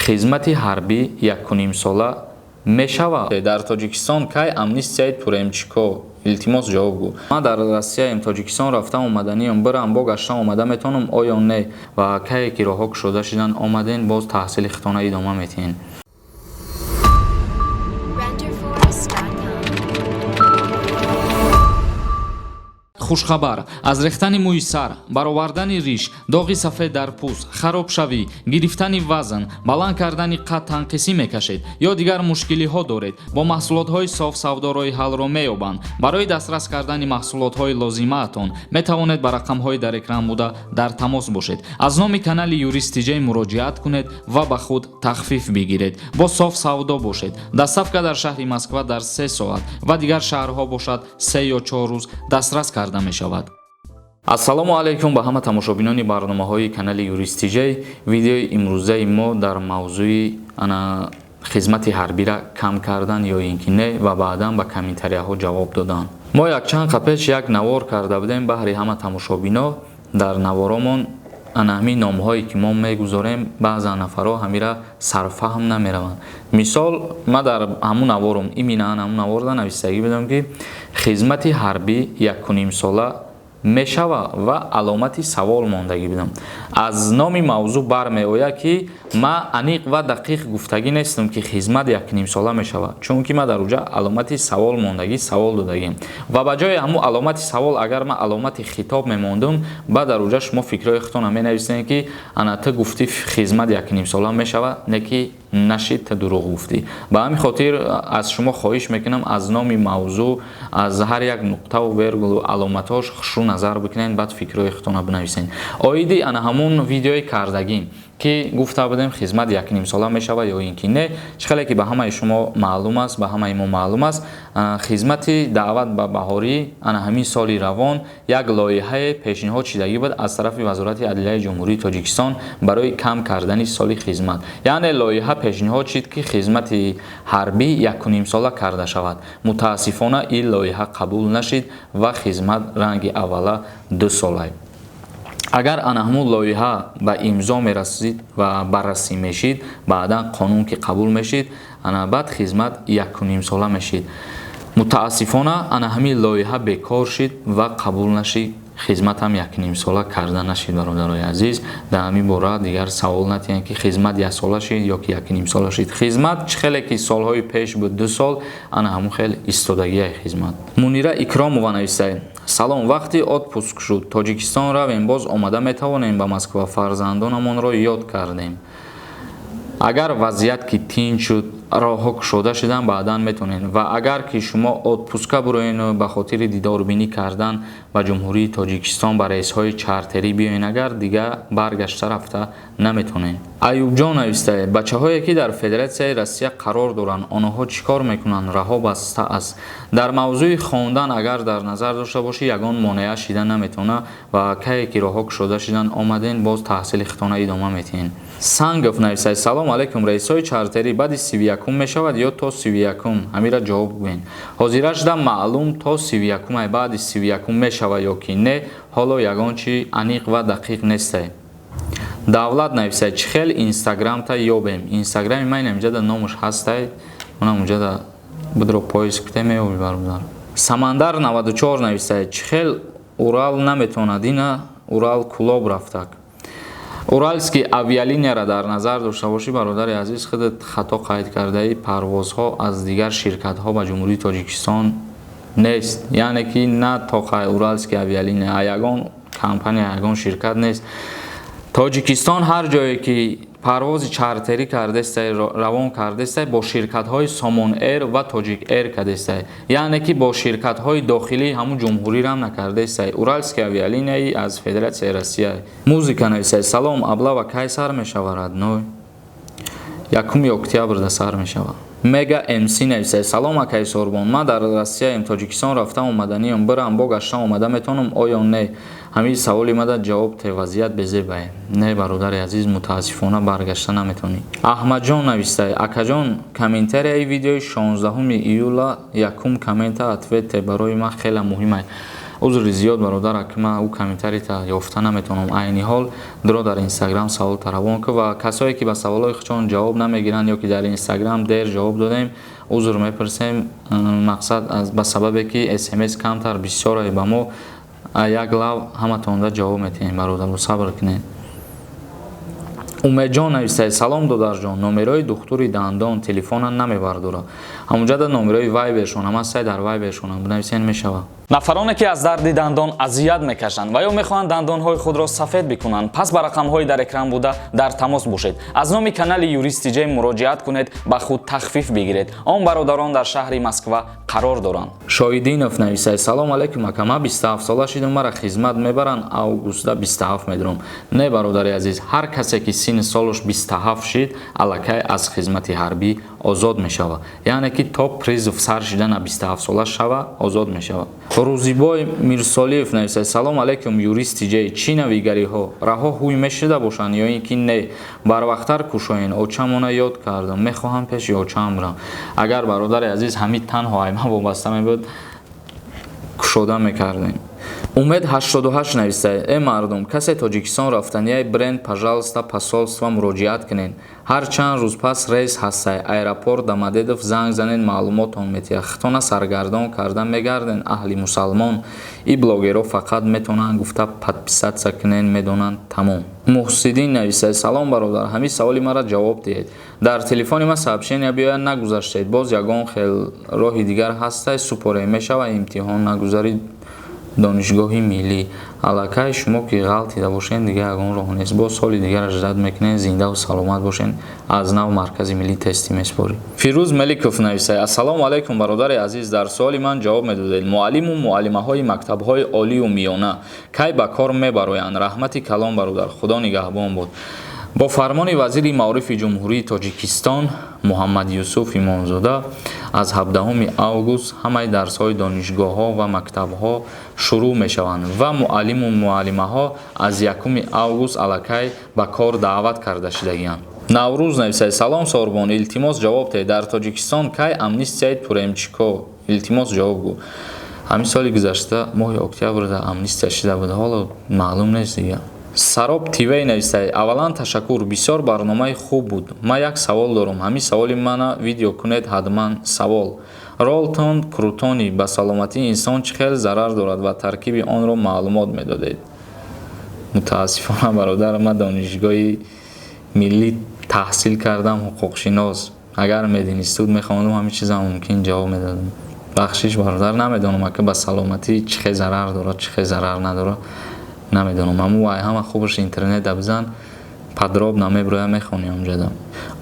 Хизмати ҳарбӣ 1,5 сола мешавад дар Тоҷикистон? Кай амнистияи туремчико? Илтимос, ҷавоб гӯ. Ман дар Россияем, Тоҷикистон рафта омаданиам, бирам, бо гашта омада метавонам оё не? Ва кае ки роҳҳо кушода шуданд, омаден, боз таҳсили худтона идома медиҳен. Renderforest.com. Хушхабар: аз рехтани мӯи сар, баровардани риш, доғи сафед дар пӯст, харобшавӣ, гирифтани вазн, баланд кардани қад танқисӣ мекашед ё дигар мушкилиҳо доред, бо маҳсулотҳои Соф Савдо роҳи ҳаллро меёбанд. Барои дастрас кардани маҳсулотҳои лозимаатон метавонед ба рақамҳои дар экран буда дар тамос бошед. Аз номи канали Юрист Тиҷай муроҷиат кунед ва ба худ тахфиф бигиред. Бо Соф Савдо бошед. Доставка дар шаҳри Москва дар 3 соат ва дигар шаҳрҳо бошад, 3 ё 4 рӯз дастрас карда мешавад. Ассалому алайкум ба ҳама тамошобинони барномаҳои канали Юрист Тиҷай. Видеои имрӯзаи мо дар мавзӯи ана хизмати ҳарбира кам кардан ё ин ки не ва баъдан ба комментарияҳо ҷавоб додан. Мо якчанд қапеш як навор карда будем баҳри ҳама тамошобино. Дар наворомон ана ҳамин номҳое ки мо мегузорем, баъзан нафарҳо ҳамира сарфаҳм намераванд. Мисол, ма дар ҳамун наворум, именно ҳамун наворда нависагӣ будам, ки хизмати ҳарбӣ 1,5 сола мешава ва аломати савол мондагӣ будам. Аз номи мавзӯъ бармеояд, ки ма аниқ ва дақиқ гуфтагӣ нестам, ки хизмат 1,5 сола мешавад, чунки ма дар уҷа аломати савол мондагӣ, савол додагим ва ба ҷои ҳамун аломати савол агар ма аломати хитоб мемондум, баъд дар уҷа шумо фикрҳои худтонро менависем, ки ана ту гуфтӣ, хизмат 1,5 сола мешавад, не ки нашид, ту дурӯғ гуфтӣ. Ба ҳамин хотир аз шумо хоҳиш мекунам, аз номи мавзӯъ, аз ҳар як нуқтаву вергулу аломатҳош хушрӯ назар бикунед, баъд фикрҳои худтонро бинависед. Оиди ана ҳамун видеои кардагӣ, ки гуфта будем, хизмат 1,5 сола мешавад ё ин ки не, чӣ хеле ки ба ҳамаи шумо маълум аст, ба ҳамаи мо маълум аст, хизмати даъват ба баҳорӣ ана ҳамин соли равон як лоиҳае пешниҳод шидагӣ буд аз тарафи Вазорати адлияи Ҷумҳурии Тоҷикистон барои кам кардани соли хизмат. Яъне лоиҳа пешниҳод шид, ки хизмати ҳарбӣ 1,5 сола карда шавад. Мутаассифона, ин лоиҳа қабул нашид ва хизмат ранги аввала 2 солай. Агар ана ҳамун лоиҳа ба имзо мерасид ва баррасӣ мешид, баъдан қонун ки қабул мешид, ана баъд хизмат 1,5 сола мешид. Мутаассифона, ана ҳамин лоиҳа бекор шид ва қабул нашид, хизматам 1,5 сола карда нашид. Бародарои азиз, дар ҳамин бора дигар савол натиҳем, ки хизмат 1 сола шид ё ки 1,5 сола шид. Хизмат чӣ хеле ки солҳои пеш буд, 2 сол, ана ҳамун хел истодагияи хизмат. Мунира Икромова нависае: «Салом, вақти отпуск шуд, Тоҷикистон равем, боз омада метавонем ба Москва? Фарзандонамонро ёд кардем». Агар вазъият ки тинч шуд, роҳҳо кушода шуданд, баъдан метавонед. Ва агар ки шумо отпуска буроену ба хотири дидорбинӣ кардан ба Ҷумҳурии Тоҷикистон ба рейсҳои чартерӣ биёен, агар дигар баргашта рафта наметавонед. Аюбҷон навистае: «Бачаҳое ки дар Федератсияи Россия қарор доранд, онҳо чӣ кор мекунанд? Раҳо баста аст». Дар мавзӯи хондан агар дар назар дошта бошӣ, ягон монеа шида наметавонад ва кае ки роҳҳо кушода шуданд, омаден, боз таҳсили худтона идома медиҳед. Сангов нависае: «Салом алайкум, рейсҳои чартерӣ баъди 31-ум мешавад ё то 31-ум? Ҳамира ҷавоб гӯед». Ҳозира шуда маълум то 31-ум, баъди 31-ум мешавад ё ки не, ҳоло ягон чи аниқ ва дақиқ нестае. Давлат нависае: «Чӣ хел инстаграмта ёбем?» Инстаграми ман инамҷада номаш ҳастай, онам уҷада будро поиск куте, меёби, бародар. Самандар 94 нависае: «Чӣ хел Урал наметавонад ина Урал Кулоб рафтак?» Уральский авиалинияра дар назар дошта бошӣ, бародари азиз, худат хато қайд кардаи. Парвозҳо аз дигар ширкатҳо ба Ҷумҳурии Тоҷикистон нест, яъне ки на тоқа Уральский авиалиния, а ягон компания, ягон ширкат нест. Тоҷикистон ҳар ҷое ки парвози чартерӣ кардестай, равон кардестай, бо ширкатҳои Сомон Эйр ва Тоҷик Эйр кардестай, яъне ки бо ширкатҳои дохилии ҳамун ҷумҳуриам накардестай. Уральский авиалинияи аз Федератсияи Россия. Музыка нависай: «Салом, облава кай сар мешава, родной?» 1 октябрда сар мешавад. Мега МС нависай: «Салом, акаи Сорбон, ман дар Россияем, Тоҷикистон рафта омаданиам, бирам, бо гашта омада метавонам оё не? Ҳамин саволи мада ҷавоб те, вазъият безебае». Не, бародари азиз, мутаассифона, баргашта наметавонӣ. Аҳмадҷон навистай: «Акаҷон, комментарияи видеои 16 июла якум коммента ответ те, барои ман хеле муҳимай». Узри зиёд, бародар, ки ман ӯ комментарита ёфта наметавонам. Айни ҳол дуро дар Инстаграм саволта равон кун. Ва касое ки ба саволҳои худшон ҷавоб намегиранд ё ки дар Инстаграм дер ҷавоб додем, узр мепурсем. Мақсад ба сабабе ки СМС камтар бисёре ба мо, як лав ҳаматонда ҷавоб метиҳем. Бародаро, сабр кунед. Умедҷон нависае: «Салом, додарҷон, номерои духтури дандон, телефона намебардора». Ҳамунҷада номерои вайбершон ҳам дар вайбершонам бинависен, мешавад. Нафароне ки аз дарди дандон азият мекашанд ва ё мехоҳанд дандонҳои худро сафед бикунанд, пас ба рақамҳои дар экран буда дар тамос бошед. Аз номи канали Юрист Тиҷей муроҷиат кунед, ба худ тахфиф бигиред. Он бародарон дар шаҳри Москва қарор доранд. Шоҳидинов нависад: «Салом алейкум, ака, ман 27 сола шидам, мара хизмат мебаранд, августда 27 медурам?» Не, бародари азиз, ҳар касе ки синни солаш 27 шид, аллакай аз хизмати ҳарбӣ озод мешавад. Яъне ки то призыв сар шидана 27 сола шава, озод мешавад. Рӯзибой Мирсолиев нависад: «Салом алейкум, Юрист Тиҷей, чӣ навигариҳо? Раҳо ҳуй мешида бошанд ё ин ки не? Барвақттар кушоен, очамона ёд кардам, мехоҳам пеши очаам бирам». Агар, бародари азиз, ҳамин танҳо айма вобаста мебуд, кушода мекардем. Умед 88 нависад: «Э мардум, касе Тоҷикистон рафтанияй бренд, пожалуйста, посольство муроҷиат кунед. Ҳар чанд рӯз пас рейс ҳастай. Аэропорт Домодедово занг занед, маълумотон метиҳад. Хитона саргардон карда мегарден, аҳли мусалмон. И блогерҳо фақат метавонанд гуфта подписаться кунен, медонанд, тамом». Муҳсиддин нависад: «Салом, бародар, ҳамин саволи маро ҷавоб диҳед. Дар телефони ман сообщения биёяд, нагузаштед, боз ягон хел роҳи дигар ҳастай, супоре мешава имтиҳон нагузари донишгоҳи миллӣ?» Аллакай шумо ки ғалтида бошед, дигар ягон роҳ нест. Боз соли дигараш рад мекунед, зиндаву саломат бошед, аз нав Маркази миллии тестӣ месупорӣ. Фирӯз Меликов нависад: «Ассалому алайкум, бародари азиз, дар суоли ман ҷавоб медодед. Муаллиму муаллимаҳои мактабҳои олию миёна кай ба кор мебароянд? Раҳмати калон, бародар, Худо нигаҳбон буд». Бо фармони вазири маорифи Ҷумҳурии Тоҷикистон Муҳаммад Юсуф Имомзода аз 17 август ҳамаи дарсҳои донишгоҳҳо ва мактабҳо шурӯъ мешаванд ва муаллиму муаллимаҳо аз 1 август аллакай ба кор даъват карда шудагианд. Наврӯз нависад: «Салом, Сорбон, илтимос, ҷавоб диҳед. Дар Тоҷикистон кай амнистияи туремчико? Илтимос, ҷавоб гӯ». Ҳамин соли гузашта моҳи октябрда амнистия шуда буд, ҳоло маълум нест дига. Сароб ТВ нависад: «Аввалан ташаккур, бисёр барномаи хуб буд. Ман як савол дорам, ҳамин саволи мана видео кунед ҳатман. Савол: Ролтон Крутони ба саломатии инсон чӣ хел зарар дорад ва таркиби онро маълумот медодед?» Мутаассифона, бародар, ман донишгоҳи миллӣ таҳсил кардам, ҳуқуқшинос. Агар мединститут мехондум, ҳамин чизам мумкин ҷавоб медодам. Бахшиш, бародар, намедонам, ака, ба саломатӣ чӣ хел зарар дорад, чӣ хел зарар надорад, намедонам. Аммо вай ҳама хубаш интернета бизан, подробно меброя, мехонӣ онҷада.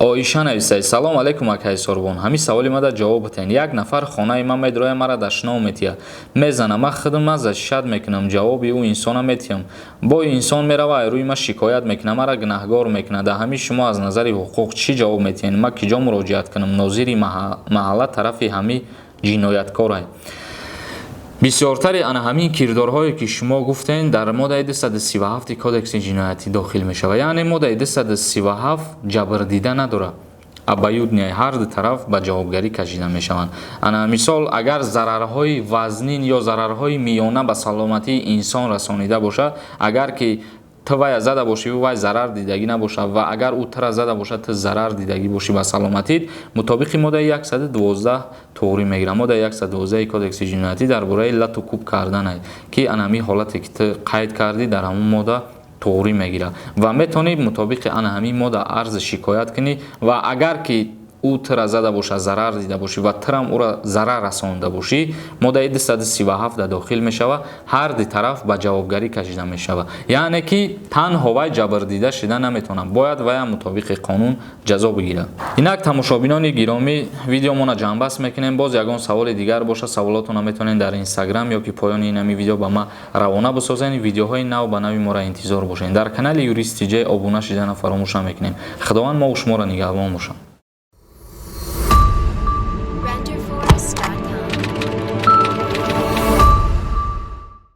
Оиша нависад: «Салом алейкум, акаи Сорбон, ҳамин саволи мада ҷавоб битен. Як нафар хонаи ман медроя, мара дашном метиҳад, мезана, ман худма защищать мекунам, ҷавоби ӯ инсона метиҳам. Бо инсон мерава, ай рӯи ман шикоят мекунад, мара гунаҳгор мекунад. Дар ҳамин шумо аз назари ҳуқуқ чӣ ҷавоб метиҳед? Ман ки ҷо муроҷиат кунам? Нозири маҳалла тарафи ҳамин ҷинояткорай». Бисёртари ана ҳамин кирдорҳое ки шумо гуфтен, дар моддаи 237 Кодекси ҷиноятӣ дохил мешавад. Яъне моддаи 237 ҷабрдида надорад, обоюдный, ҳар ду тараф ба ҷавобгарӣ кашида мешаванд. Ана мисол, агар зарарҳои вазнин ё зарарҳои миёна ба саломатии инсон расонида бошад, агар ки ту вая зада бошӣ, вай зарар дидагӣ набошад ва агар ӯ тура зада бошад, ту зарар дидагӣ бошӣ ба саломатит, мутобиқи моддаи 112 туғрӣ мегирад. Моддаи 112 Кодекси ҷиноятӣ дар бораи лату кӯб карданае, ки ана ҳамин ҳолате ки ту қайд кардӣ, дар ҳамон модда туғрӣ мегирад ва метавонӣ мутобиқи ана ҳамин модда арзи шикоят кунӣ. Ва агар ки ӯ тура зада бошад, зарар дида бошӣ ва турам ӯра зарар расонда бошӣ, моддаи 237 дохил мешавад, ҳар ду тараф ба ҷавобгарӣ кашида мешавад. Яъне ки танҳо вай ҷабрдида шида наметавонад, бояд ваям мутобиқи қонун ҷазо бигирад. Инак, тамошобинони гиромӣ, видеомона ҷамъбаст мекунем. Боз ягон саволи дигар бошад, саволотонро метавонед дар Инстаграм ё ки поёни инами видео ба ман равона бисозед. Видеоҳои нав ба нави моро интизор бошед. Дар канали Юрист Тиҷей обуна шидана фаромӯш намекунем. Худованд мову шуморо нигаҳбон бошад.